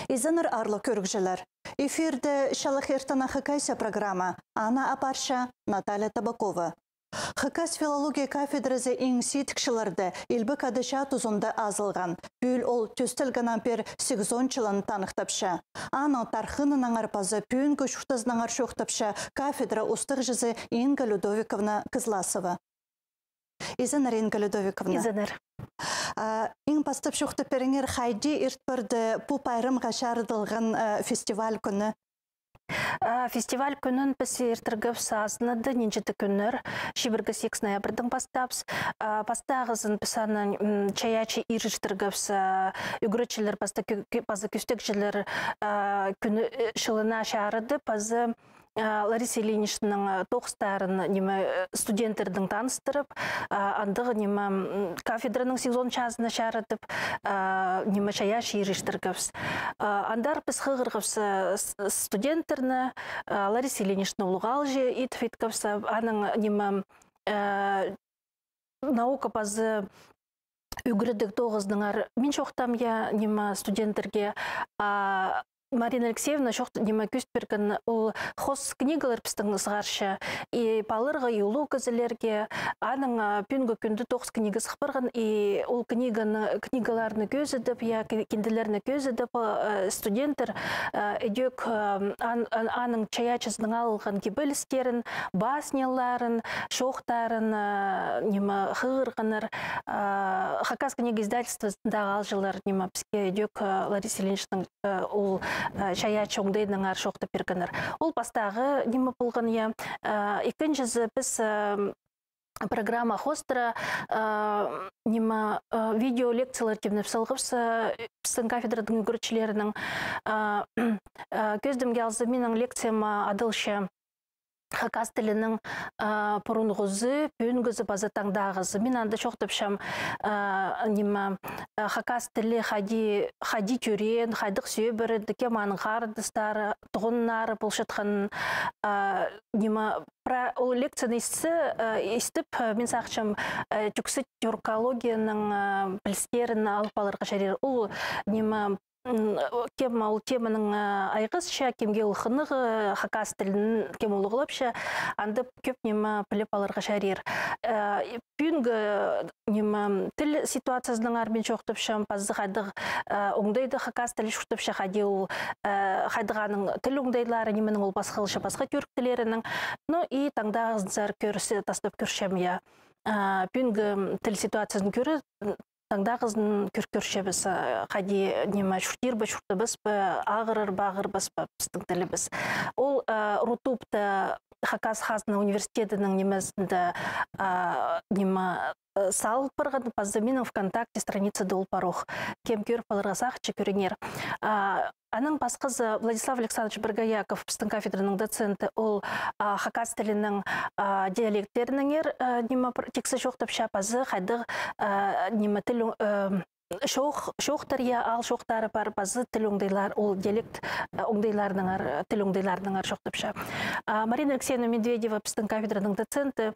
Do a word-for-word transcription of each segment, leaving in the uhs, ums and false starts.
Изеннер, аарлығ кӧрігҷілер. Эфирде «Чалых иртен, Хакасия» программа. Аны апарча Наталья Табакова. Хакас филология кафедразы иң сидік чылларда Илбек Ада чаа тузында азылған. Пӱӱл ол тӧстелгеннең пеер сигізон чылын таныхтапча. Аның тархынынаңар паза пӱӱнгі чуртазынаңар чоохтапча кафедра устағҷызы Инга Людовиковна Кызласова. Изеннер, Инга Людовиковна. Изеннер. А, иң пастап чоохтап пиріңер, хайди ирт парды пу пайрамға чарыдылған, а, фестиваль кӱні? А, фестиваль кӱнін піс иртіргебіс азнада, нинҷе-де кӱннер, чибіргі сигіс ноябрьдаң пастаабыс. А, пастағызын піс аны, м, чайаачы иртіргебіс, а, ӱгретчілер паза кӧ-, кӧ-, паза кӧстегҷілер, а, кӱні, э, чылына чарыды, паза, а, Лариса Ильиничнаның, а, тоғыстарын, ниме, э, студенттернең таныстырып, а, андағ, ниме, м, кафедраның сигізон чазына чарыдып, а, ниме, чайаачы иртіргебіс. А, андар піс хығырғабыс, э, с-, студенттерні, а, Лариса Ильинична улуғ аалҷы итіп иткебіс, а, аның, ниме, э, наука паза ӱгредіг тоғызынаңар мин чоохтаам, я, ниме, студенттерге, а, Марина Алексеевна чоохт-, ниме, кӧзіт пирген ол хоос книгалар пістің сығарча. И палаларға, и улуғ кізілерге. Аның, а, пӱӱнгі кӱнде тоғыс книга сых парған, и ол книганы, книгаларны кӧзідіп, я, ки-, кинделерні кӧзідіп, а, э, студенттер, а, ідӧк, а, ан-, ан-, аның чайаачызынаң алылған кибелістерін, басняларын, чоохтарын, а, ниме, хығырғаннар, а, Хакас книга издательствозындағы аалҷылар, ниме, піске ідӧк, а, Лариса Ильиничнаның, а, ол, а, чайаачы оңдайынаңар чоохтап пиргеннер. Ол пастағы, ниме, полған, я. А, ікінҷізі, піс, а, программа хоостыра, а, ниме, а, видеолекциялар тимнеп салғабыс, а, пістің кафедраның ӱгретчілерінің. А, а, кӧзідімге алза, минің лекцияма адалча хакас тілінің, а, пурунғызы, пӱӱнгізі паза таңдағызы. Мин анда чоохтапчам, а, ниме, а, хакас тілі хайди, хайди тӧреен, хайдағ сӧбіреен, кем аның харындастары, туғаннары полчатханын, а, ниме, пра-, ол лекцияны исті, а, истіп, а, мин сағынчам, а, тӱксі тюркологияның, а, пілістерін алып аларға чарир. Ол, ниме, м, кем ол теманаң, а, айғасча, кемге ол хынығ, а, хакас тілін кем улуғлапча, анда кӧп ниме піліп аларға чарир. А, и пӱӱнгі, ниме, тіл ситуациязынаңар мин чоохтапчам, паза хайдағ, а, оңдайда хакас тілі чуртапча, хайди ол, а, хайдағ аның тіл оңдайлары, нименең ол пасхалча пасха тӱрк тіллерінең. Ну и таңдағызынзар кӧрсе, тастап кӧрчем, я. А, пӱӱнгі тіл ситуациязын кӧре, таңдағызын кӧр-, кӧрчебіс, а, хайди, ниме, чуртир ба, чуртабас па, ағырар ба, ағырбас па пістің тілібіс. Ол, а, Рутубта Хакас хазна университедінің нимезінде, а, ниме, а, салыл парған, паза минің ВКонтакте страницада ол пар ох. Кем кӧріп аларға сағынча, кӧріңер. А, анаң пасхазы Владислав Александрович Боргояков, пістің кафедраның доценті, ол, а, хакас тілінің, а, диалекттерінеңер, а, ниме, пр-, тиксі чоохтапча, паза хайдағ, а, ниме, тіл, а, чоох-, чоохтар, я, аал чоохтары пар, паза тіл оңдайлар, ол диалект, а, оңдайларынаңар, тіл оңдайларынаңар чоохтапча. А, Марина Алексеевна Медведева, пістің кафедраның доценті,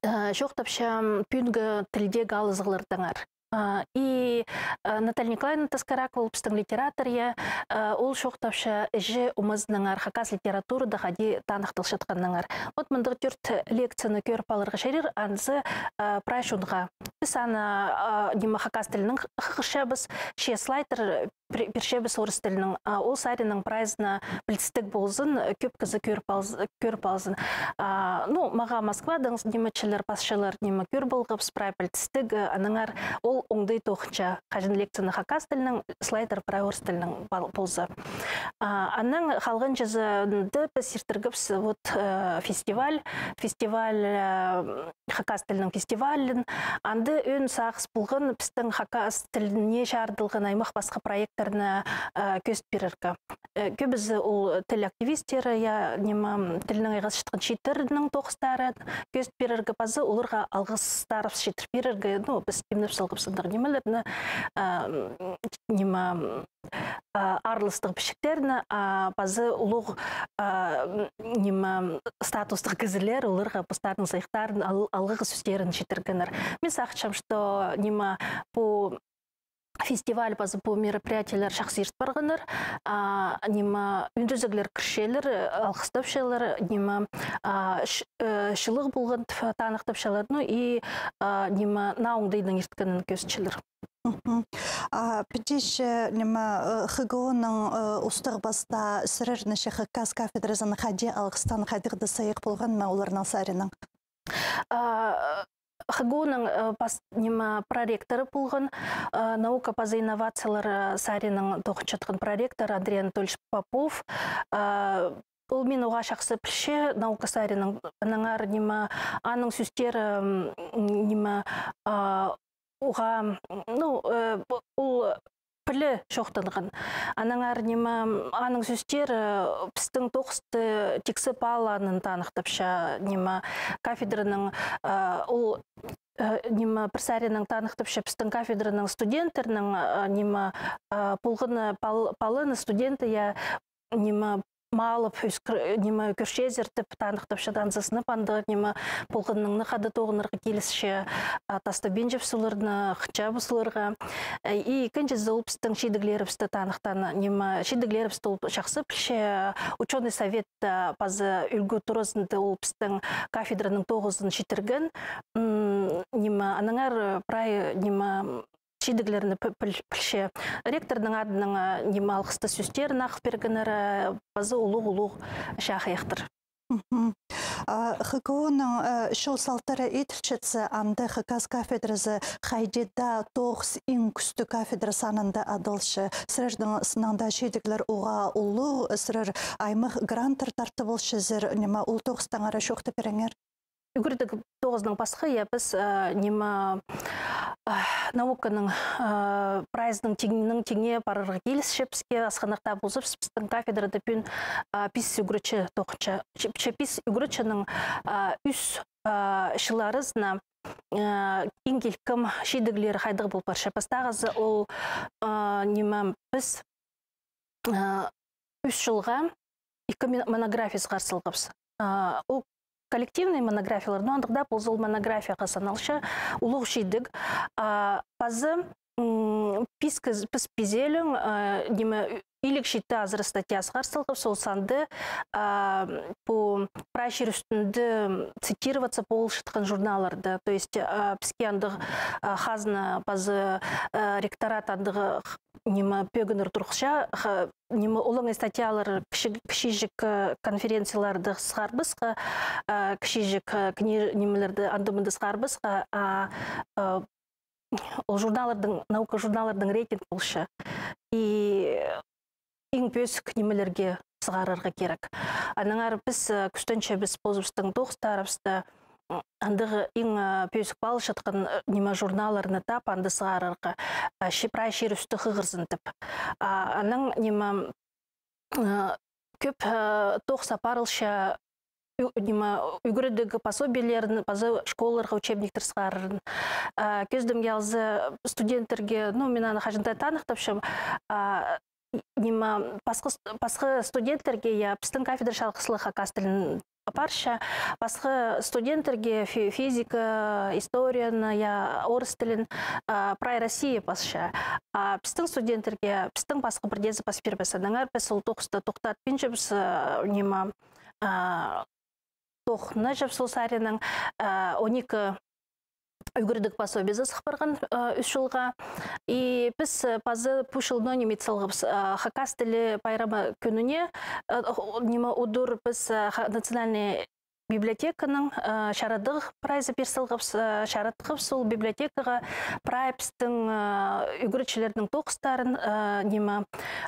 а, чоохтапча пӱӱнгі тілдегі алызығлардаңар. А, и, а, Наталья Николаевна Таскаракова, ол пістің литератор, я, а, ол чоохтапча іҷе-умазынаңар, хакас литературада хайди таныхталчатханнаңар. Вот мындағ тӧрт лекцияны кӧріп аларға чарир, анзы, а, прай чонға. Піс аны, а, ниме, хакас тілінең х-, хығырчабыс, че слайдтар пір-, пирчебіс орыс тілінең, а, ол саринаң прайзына пілдістіг ползын, кӧп кізі кӧріп алз-, кӧріп алзын. А, ну, мағаа Москвадаң ниме чілер, пасчалар, ниме, кӧр полғабыс, прай пілдістіг, а, аннаңар ол оңдай тоғынча, хаҷан лекцияны хакас тілінең, слайдтар прай орыс тілінең пал-, полза. А, анаң халғанҷызында піс иртіргебіс, вот, э, фестиваль, фестиваль, э, хакас тілінің фестивалін. Анда ӧӧн сағыс полған пістің хакас тіліне чарыдылған аймах пасха проекттерні, а, кӧзіт пирерге. Э, кӧбізі ол тіл активистері, я, ниме, тілнең айғасчатхан чииттернің тоғыстарын кӧзіт пирерге, паза оларға алғыстарыбыс читір пирерге, ну, піс тимнеп салғабыс андағ нимелерні, а, м, ниме, а, аарластығ пічіктерні, а, паза улуғ, а, м, ниме, статустығ кізілер оларға постарының сайыхтарын, ал-, алғыс сӧстерін читіргеннер. Мин сағынчам, что, ниме, пу фестиваль паза пу мероприятиелер чахсы ирт парғаннар. А, ниме, ӱндезіглер кірчелер, алғыстапчалар, ниме, а, ш-, э, чылығ полған тіп таныхтапчалар. Ну и, а, ниме, наа оңдайнаң ирткенін кӧзітчелер. Мгм. А, піди че, ниме, э, ХГУ-ның, э, устағ пастаа сірерні че Хакас кафедразын хайди алғыстаан, хайдағ даа сайых полған ма оларның саринаң? А, ХГУ-ның, э, пас-, ниме, проректоры полған, э, наука паза инновациялар, э, саринаң тоғынчатхан проректор Андрей Анатольевич Попов. Э, ол мин уғаа чахсы пілче, наука саринаң, аннаңар, ниме, аның сӧстері, м, ниме, а, уғаа, ну, э, пу-, ол піле чоохтанған. Аннаңар, ниме, аның сӧстері, э, пістің тоғысты тиксіп алғанын таныхтапча, ниме, кафедраның, э, ол, э, ниме, пір саринаң таныхтапча пістің кафедраның студенттернің, э, ниме, э, полған, э, пал-, паланы студенті, я, ниме, малып, ӧскір-, ниме, кӧрчезер тіп таныхтапча, танзасынып андағ, ниме, полғаннаң хада тоғынарға килісче, а, тастабинчабыс оларны, хынчабыс оларға. Э, и ікінҷізі ол пістің чидіглерібісті таныхтаан, ниме, чидіглерібісті ол чахсы пілче, учёный совет, а, паза ӱлгӱ туразында ол пістің кафедраның тоғызын читірген. М, ниме, аннаңар, э, прай, ниме, чидіглерні пі-, піл-, пілче. Ректорның адынаң, а, ниме, алғыстығ сӧстерін ағыл пиргеннер, а, паза улуғ-улуғ чахайахтар. Мгм. А, ХГУ-ның, а, чол салтары иділчетсе, анда Хакас кафедразы хайди даа тоғыс иң кӱстіг кафедра санында адалча. Сірернің сынында чидіглер уғаа улуғ, сірер аймах гранттар тартып алчазар, ниме, ол тоғыстаңар чоохтап пиріңер. Ӱгредіг тоғызынаң пасха, я, піс, э, ниме, э, науканың, э, прайзының тиңнең тиңе парарға килісче піске, асхынах таа полза, піс, пістің кафедрада пӱӱн, э, пис ӱгретчі тоғынча. Че, че пис ӱгретчінің, э, ӱс, э, чыл аразына, э, иң килкім чидіглер хайдағ пол парча. Пастағызы ол, э, ниме, піс, э, ӱс чылға ікі ме-, монография сығар салғабыс. А, ол коллективный монографиялар, но андағ даа полза ол монографияға саналча, улуғ чидіг. А, паза, м, пис кіз-, піс пизелең, а, ниме, ӱ-, илиг читі азыра статья сығар салғабыс, ол санда, а, пу прай чир ӱстӱнде цитироваться полчатхан журналларда. То есть, а, піске андағ, а, хазна паза, а, ректорат андағ, х-, ниме, пӧгіннер турғысча, ха-, ниме, олаңай статьялар, кічі-, кічіҷек, э, конференцияларды сығарбасха, э, кічіҷек, э, кни-, нимелерді анда-мында сығарбасха, а, э, ол журналлардың, наука журналлардың рейтинг полча. И иң пӧзік нимелерге сығарарға кирек. Аннаңар піс, э, кӱстенчебіс позыбыстың тоғыстарыбысты, м, андағ иң, э, пӧзік палчатхан, э, ниме, журналларны таап, анда сығарарға, э, чи-, прай чир ӱстӱ хығырзын тіп. А, анаң, ниме, э, кӧп, э, тоғыс апарылча, ӱ-, ниме, ӱгредіг пособиелерін, паза школаларға учебниктер сығарарын. Э, кӧзідімге алза, студенттерге, ну, мин аны хаҷан даа таныхтапчам, а, ниме, пасха ст-, пасха студенттерге, я, пістің кафедра чалғызы ла хакас тілін апарча, пасха студенттерге фи-, физика, историяны, я, орыс тілін, а, прай Россия пасча. А пістің студенттерге пістің пасха пірдеезі пас пирбес. Аннаңар піс ол тоғысты тоқтатпинчабыс, а, ниме, а, тоғынчабыс ол саринаң, а, он ікі ӱгредіг пособиезі сых парған, э, ӱс чылға. И піс, э, паза пу чыл ноо ниме ит салғабыс, э, хакас тілі пайрамы кӱніне, э, о-, ниме, удур піс, э, ха-, национальный библиотеканың, э, чарадығ прайзы пир салғабыс, э, чаратхабыс ол библиотекаға прай пістің, э, ӱгретчілернің тоғыстарын, э, ниме,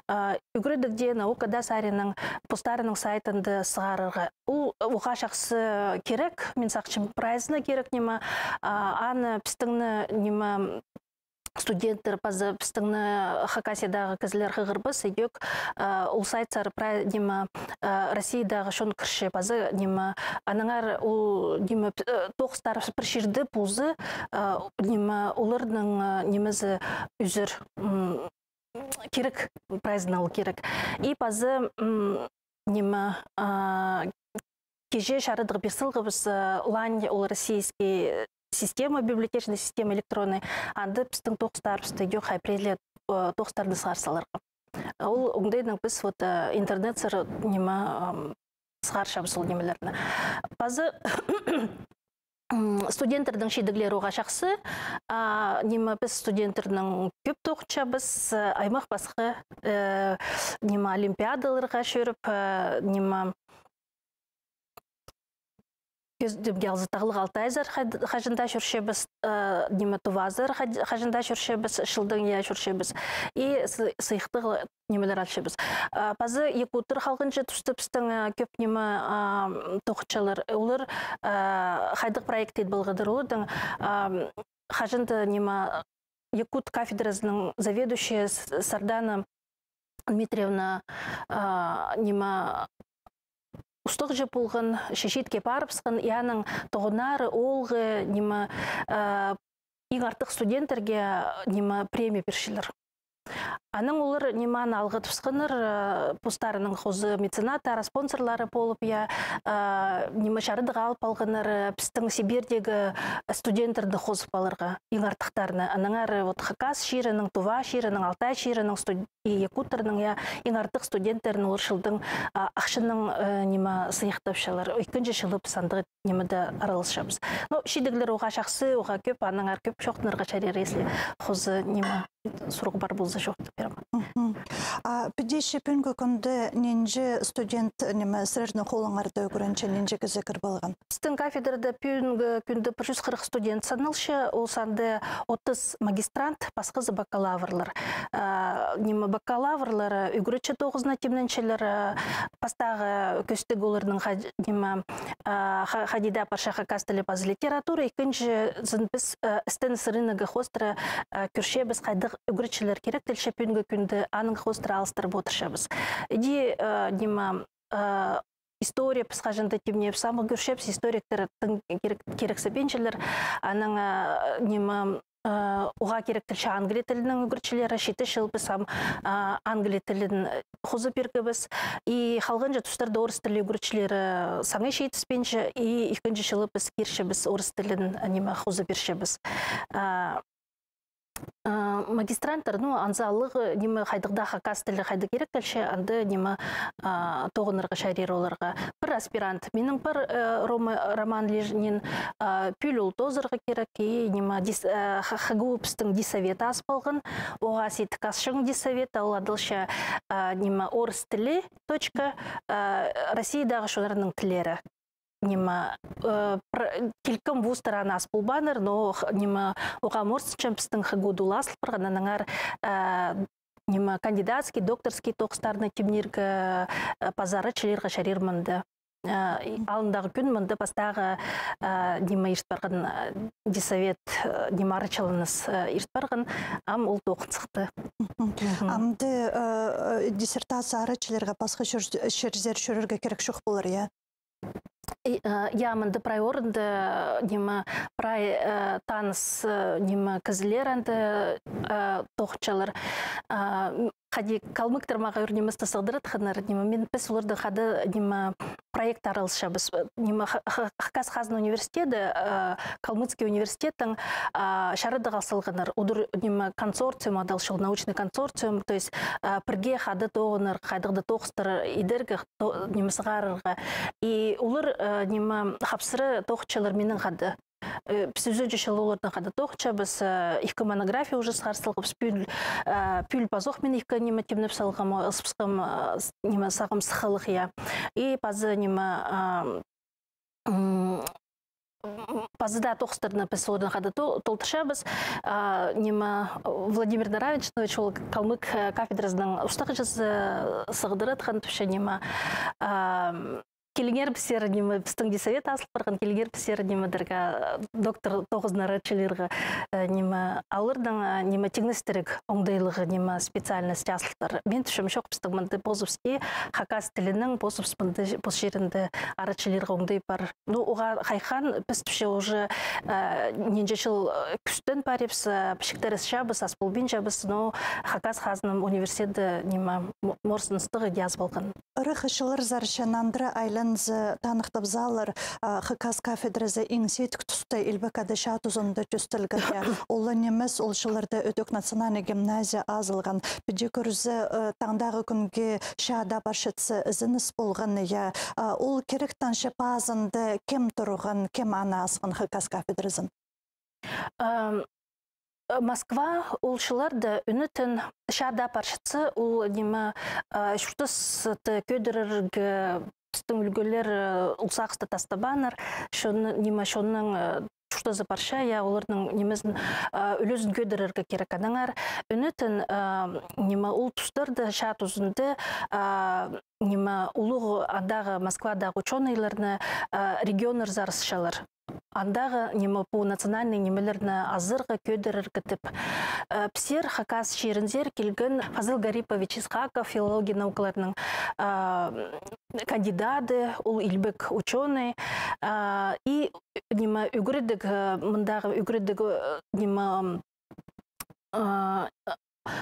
э, ӱгредігде, наукада саринаң постарының сайтында сығарарға. Ол уғаа чахсы кирек, мин сағынчам, прайзына кирек, ниме, а, аны пістіңні, ниме, студенттер, паза пістіңні Хакасиядағы кізілер хығырбас, идӧк, а, ол сайтсар прай, ниме, а, Россиядағы чон кірче, паза, ниме, аннаңар ол, ниме, п-, э, тоғыстар пір чирде позы, а, ниме, оларның, а, нимезі ӱзер, м, кирек, прайзына ол кирек. И паза, м, ниме, а, киҷе чарадығ пир салғабыс, а, лань, ол российский, система, библиотечная система электронная, анда пістің тоғыстарыбысты идӧк хай пірее ле, э, тоғыстарны сығар саларға. Ол оңдайнаң піс вот, э, интернетсер, ниме, ам, сығарчабыс ол нимелерні. Пазы, м, студенттернің чидіглері уғаа чахсы, а, ниме, піс студенттернең кӧп тоғынчабыс, э, аймах пасха, э, ниме, олимпиадаларға чӧріп, э, ниме, кӧзідімге алза, Тағлығ Алтайзар хай-, хаҷан даа чӧрчебіс, э, ниме, Тувазар хай-, хаҷан даа чӧрчебіс, чылдаң я чӧрчебіс. И сы-, сыйыхтығ нимелер алчабыс. Э, пазы якуттар халғанҷы туста пістің, э, кӧп ниме, а, тоғынчалар. Олар, э, хайдағ проект ит полғаннар. Оларның, а, хаҷан даа ниме, якут кафедразының заведующая С-, Сардана Дмитриевна, а, ниме, устағҷы полған, че чиитке парыбысхан, и аның тоғыннары, оолғы, ниме, а, иң артых студенттерге, ниме, премия пирчелер. Анаң олар, ниме, аны алғыдыбысханнар, а, постарының хозы меценаттары, спонсорлары полып, я, а, ниме, чарадығ алып алғаннар, а, пістің Сибирьдегі студенттерні хозып аларға, иң артыхтарны. Аннаңар вот Хакас чирінің, Тува чирінің, Алтай чирінің студ-, и якуттарның, я, иң артых студенттерін ол чылдаң, а, ахчанаң, э, ниме, сыйыхтапчалар. Ікінҷі чылы піс андағ нимеде араласчабыс. Ну, чидіглер уғаа чахсы, уғаа кӧп, аннаңар кӧп чоохтанарға чарир, если хозы ниме сурығ пар полза, чоохтап пирем. Мгм. А піди че пӱӱнгі кӱнде нинҷе студент, ниме, сірернің холыңарда ӱгренче, нинҷе кізі кір полған? Пістің кафедрада пӱӱнгі кӱнде пір чӱс хырых студент саналча, ол санда отыс магистрант, пасхазы бакалаврлар. А, ниме, бакалаврлар, а, ӱгретчі тоғызына тимненчелер, а, пастағы кӧстіг оларның ха-, ниме, а, ха-, хайди даа парча хакас тілі паза литература, ікінҷізін піс, а, істеніс рыногы хоостыра, а, кӧрчебіс, хайдағ ӱгретчілер киректелче пӱӱнгі кӱнде, аның хоостыра алыстырып одырчабыс. Іди, а, ниме, а, история піс хаҷан даа тимнебіс, ам кӧрчебіс, историктернің кирек-, кирексіпчелер, анаң, а, ниме, а, уғаа киректелче англия тілінің ӱгретчілері, читі чыл піс ам, а, англия тілін хоза пиргебіс. И халғанҷы тустарда орыс тілі ӱгретчілері саңай читіспинче, и ікінҷі чылы піс кирчебіс орыс тілін, а, ниме, хоза пирчебіс. А, а, магистранттар, ну, анзы алғ, ниме, хайдағ даа хакас тілі хайдағ киректелче, анда, ниме, а, тоғынарға чарир оларға. Пір аспирант минің пар, э, Рома, Роман Лежнин, а, пӱӱл ол тоозарға кирек, и, ниме, дис-, э, ха-, ХГУ пістің дисовет ас полған, оғаа сидік асчаң дисовет, ол адалча, а, ниме, орыс тілі, точка, а, Россиядағы чоннарның тіллері. Ниме, э, пр-, килкім вузтар аны ас полбааннар, но х-, ниме, оғаа морсынчам, пістің ХГУ-да ол ас пол парған, аннаңар, э, ниме, кандидатский, докторский тоғыстарны тимнирге, э, паза арачылирға чарир мында. Э, и алындағы кӱн мында пастағы, э, ниме, ирт парған, э, дисовет, э, ниме, арачыланыс, э, ирт парған, ам ол тоғын сыхты. Мгм. Амды, э, э, диссертация арачылирға пасха чир-, чирзер чӧрерге кирек чох полар, я? И, э, я, мында прай орында, ниме, прай, э, таныс, э, ниме, кізілер анда, э, тоғынчалар. Э, м, хайди калмыктар мағаа ӱр ниместі сығдыратханнар, ниме, мин піс оларның хада, ниме, проект араласчабыс. Ниме, Ха-, Ха-, Хакас хазна университеті, э, Калмыцкий университеттің, а, чарадығ ал салғаннар. Удур, ниме, консорциум адалча ол, научный консорциум, то есть, а, пірге хада тоғынар, хайдағ даа тоғыстар идерге, то-, ниме, сығарарға. И олар, э, ниме, хапсыра тоғынчалар минің хада. Э, піс ӱзінҷі чыл оларның хада тоғынчабыс, э, ікі монография уже сығар салғабыс, пӱӱл, э, пӱӱл пазох мин ікі ниме тимнеп салғам, ысыбысхам, э, с-, ниме, сағам сыххылығ, я. И паза, ниме, а, м, паза даа тоғыстарны піс оларның хада то-, толдырчабыс. А, ниме, Владимир Наравичнович, ол калмык, э, кафедразының устағҷызы, э, сығдыратхан тіпче, ниме, а, киліңер піссер, ниме, пістің дисовет ас пол парған, киліңер піссер, ниме, дерге, доктор тоғызын арачылирға, э, ниме, оларның, э, ниме, тиңнестіріг оңдайлығ, ниме, специальность ас пол пар. Мин тіпчем, чох, пістің мында позыбыс и хакас тілінің позыбыс мында пос чирінде арачылирға оңдай пар. Ну, уғаа хайхан, піс тіпче уже, э, нинҷе чыл, э, кӱстен парибыс, э, пічіктер ысчабыс, ас полбинчабыс, но Хакас хазна университеті, ниме, м-, морсыныстығ идӧк ас полған. Ырах чылларзар че нандыра айлан Зе таныхтап салар, а, хакас кафедразы иң сидік туста Илбек Ада чаа тузында тӧстелген, я. Ол ла нимес, ол чылларда ідӧк национальный гимназия азылған. Піди кӧрзе, э, таңдағы кӱнге чаа даа парчатса ізеніс полған, я. А, ол киректең че пазында кем турған, кем аны асхан хакас кафедразын? Ам, э, Москва ол чылларда ӱнетін чаа даа парчатса, ол ниме, а, чуртасты кӧдірерге, пістің ӱлгӱлер, э, ол сағысты тастабааннар, чонны, ниме, чонның, э, чуртазы парча, я, оларның нимезін, а, ӱлӱзін кӧдірерге кирек. Аннаңар ӱнетін, а, ниме, ол тустарда, чаа тузында, а, ниме, улуғ андағы Москвадағы учёныйларны, а, регионнар сарысчалар. Андағы, ниме, пу национальный нимелерні азарға, кӧдірерге тіп. Э, пісер хакас чирінзер килген Фазыл Гарипович Исхаков, филология наукаларының, а, кандидаты, ол илбек учёный. А, и, ниме, ӱгредіг, э, мындағы ӱгредіг, э, ниме, а,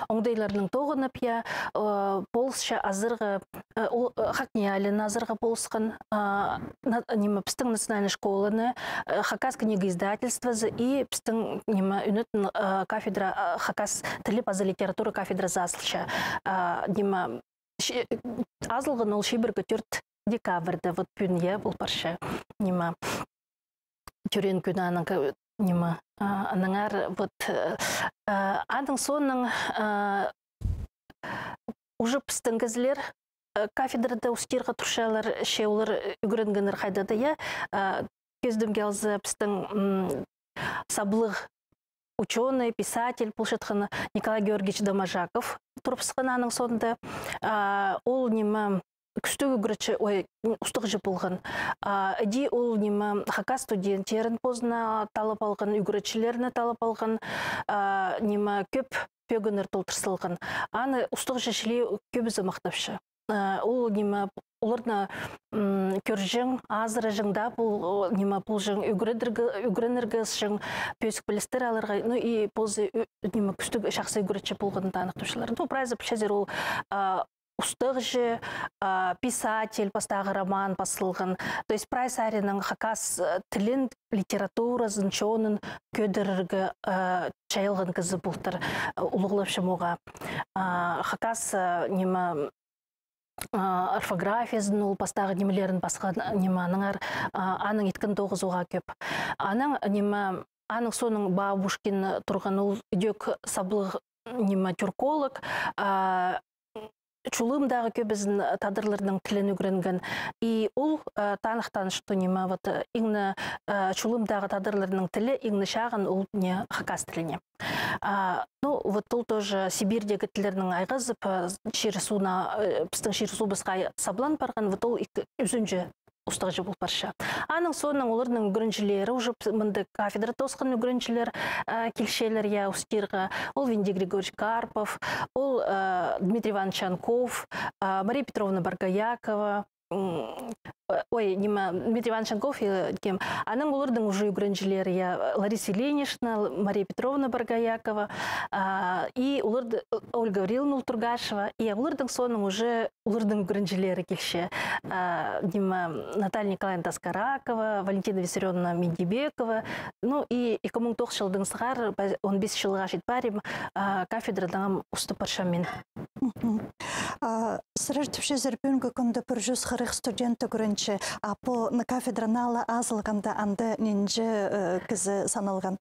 оңдайларның тоғынып, я, э, полысча азарға, э, ол, э, ХакНИИЯЛИ-ны азарға полысхан, а, на-, ниме, пістің национальный школаны, э, Хакас книга издательствозы и пістің, ниме, ӱнетін, э, кафедра, э, хакас тілі паза литература кафедразы азылча. А, ниме, чи-, азылған ол чибіргі тӧрт декабрьда, вот пӱӱн, я, пол парча, ниме, тӧреен кӱні аның, ка-, ниме, а, аннаңар, вот, э, а, аның соонаң, а, уже пістің кізілер, э, кафедрада устирға турчалар, че олар, э, ӱгренгеннер хайда даа, я, а, кӧзідімге алза, пістің, м, саблығ учёный, писатель полчатхан Николай Георгиевич Доможаков турыбысхан аның соонда. А, ол, ниме, кӱстіг ӱгретчі, ой, устағҷы полған. А, іди ол, ниме, хакас студенттерін позына таллап алған, ӱгретчілерні таллап алған, а, ниме, кӧп пӧгіннер толдыр салған. Аны устағҷы чіли кӧбізі махтапча. А, ол, ниме, оларны, м, кӧрҷең, азыраҷаң даа пол-, о, ниме, полҷаң, ӱгредерге, ӱгренерге ысчаң, пӧзік пілістер аларға, ну, и позы, ӱ-, ниме, кӱстіг чахсы ӱгретчі полғанын таныхтапчалар. Ну, прайзы пілчезер, ол, а, устағҷы, а, писатель, пастағы роман пас салған. То есть прай саринаң хакас, э, тілін, литературазын, чонын кӧдірерге, э, чайылған кізі полтыр, э, улуғлапчам оға. А, хакас, э, ниме, а, орфографиязын, ол пастағы нимелерін пасхан, ниме, аннаңар, а, аның иткен тоғызы оға кӧп. Анаң, ниме, аның соонаң Бабушкин турған, ол ідӧк саблығ, ниме, тюрколог, а, чулымдағы кӧбізін тадарларның тілін ӱгренген. И ол, а, таныхтаан, что, ниме, вот, э, иң не, а, чулымдағы тадарларның тілі иң не чағын ол не хакас тіліне. А, ну, вот ол тоже Сибирьдегі тіллернің айғазып, а, чир-суына, э, пістің чир-суубысха саблан парған, вот ол ик-, ӱзінҷі устағҷы пол парча. Аның соонаң оларның ӱгренҷілері, уже п-, мында кафедра тоосхан ӱгренҷілер, а, килчелер, я, устирға. Ол Венедикт Григорьевич Карпов, ол, а, Дмитрий Иванович Анков, а, Мария Петровна Боргоякова, м, э, ой, ниме, Дмитрий Иванович Анков, э, кем, анаң оларның уже ӱгренҷілері, я, Лариса Ильинична, Мария Петровна Боргоякова, а, и оларды, Ольга Гавриловна Ултургашева, и оларның соонаң уже оларның ӱгренҷілері килче. А, ниме, Наталья Николаевна Таскаракова, Валентина Виссарионовна Миндибекова, ну, и ікі муң тоғыс чылдаң сығара, па-, он пис чылға чит парим, а, кафедрадаң ам устап парчам мин. Мгм. А, сірер тіпчезер, пӱӱнгі кӱнде пір чӱс хырых студент ӱгренче, а пу н-, кафедра наа ла азылғанда, анда нинҷе, э, кізі саналған?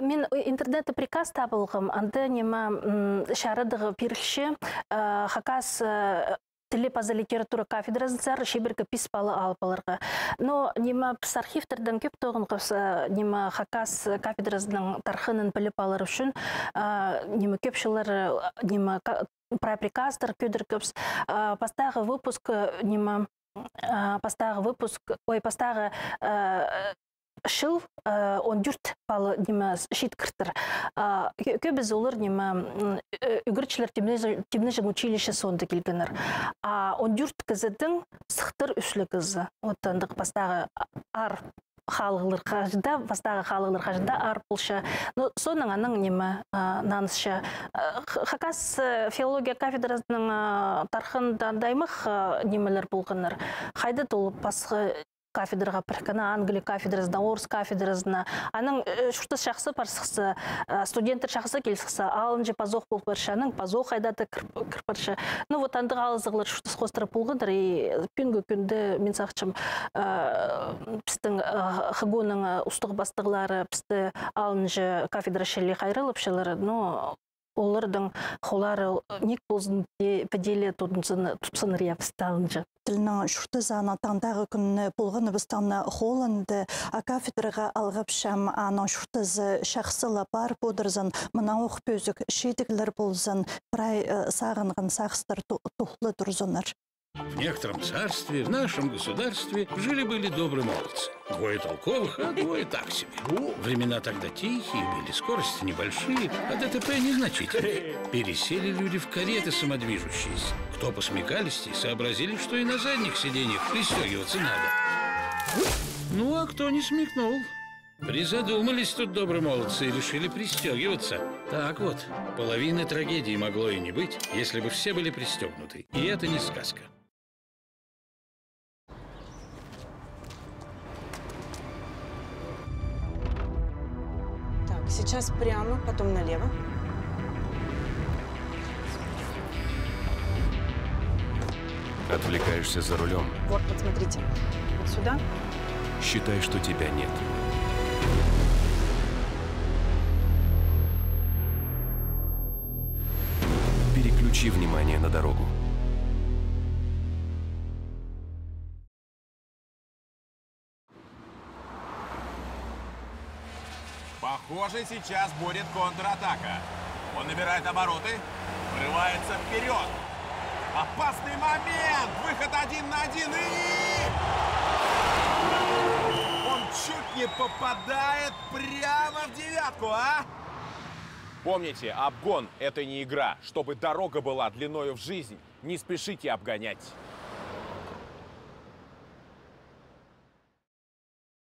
Мин, э, интернетте приказ таап алғам, анда, ниме, м, чарадығы пирілче, э, хакас, э, тілі паза литература кафедразынзар чибіргі пис пала алып аларға. Но, ниме, піс архивтердең кӧп тоғынғабыс, э, ниме, хакас кафедразының тархынын піліп алар ӱчӱн, э, ниме, кӧп чыллар, э, ниме, ка-, прай приказтар кӧдіргебіс. А, пастағы выпуск, э, ниме, а, пастағы выпуск, ой, пастағы, э, чыл, э, он тӧрт пала, ниме, с-, читкіртір. А, кӧ-, кӧбізі олар, ниме, м, э, ӱгретчілер Тимнеҷең, Тимнеҷең училище соонда килгеннер. А он тӧрт кізідең сыхтыр ӱс ле кізі. Вот андағ пастағы ар халығлар хаҷан даа, пастағы халығлар хаҷан даа аар полча. Ну, соонаң аның ниме, а, нанысча. А, х-, хакас, э, филология кафедразының, а, тархында андағ аймах, а, нимелер полғаннар. Хайдағ-да ол пасха кафедраға піріккен, Англия кафедразына, орыс кафедразына. Анаң, э, чуртас чахсы пар сыхса, э, студенттер чахсы кил сыхса, алынҷа пазох пол парча, анаң пазох хайдағ-да кір, кір парча. Ну вот, андағ алызығлар чуртас хоостыра полғаннар, и пӱӱнгі кӱнде мин сағынчам, э, пістің, э, ХГУ-ның, э, устағ-пастағлары пісті алынҷа кафедра чіли хайраллапчалар, но оларның холлары ниик ползын, пі-, піди ле тудынзын, тутсыннар, я, пісті алынҷа. Тілнің чуртазы ана таңдағы кӱнні полғаныбыстаң на холында, а кафедраға алғапчам, аның чуртазы чахсы ла парып одырзын, мыннаң ох пӧзік чидіглер ползын, прай, э, сағынған сағыстар ту-, тухла турзыннар. В некотором царстве, в нашем государстве жили-были добрые молодцы. Двое толковых, а двое так себе. Времена тогда тихие были, скорости небольшие, а ДТП незначительные. Пересели люди в кареты самодвижущиеся. Кто по смекалисти, сообразили, что и на задних сиденьях пристёгиваться надо. Ну, а кто не смекнул? Призадумались тут добрые молодцы и решили пристёгиваться. Так вот, половины трагедии могло и не быть, если бы все были пристёгнуты. И это не сказка. Так, сейчас прямо, потом налево. Отвлекаешься за рулём. Вот, вот смотрите. Вот сюда. Считай, что тебя нет. Переключи внимание на дорогу. Похоже, сейчас будет контратака. Он набирает обороты, врывается вперёд. Опасный момент! Выход один на один и... Он чуть не попадает прямо в девятку, а? Помните, обгон — это не игра. Чтобы дорога была длиною в жизнь, не спешите обгонять.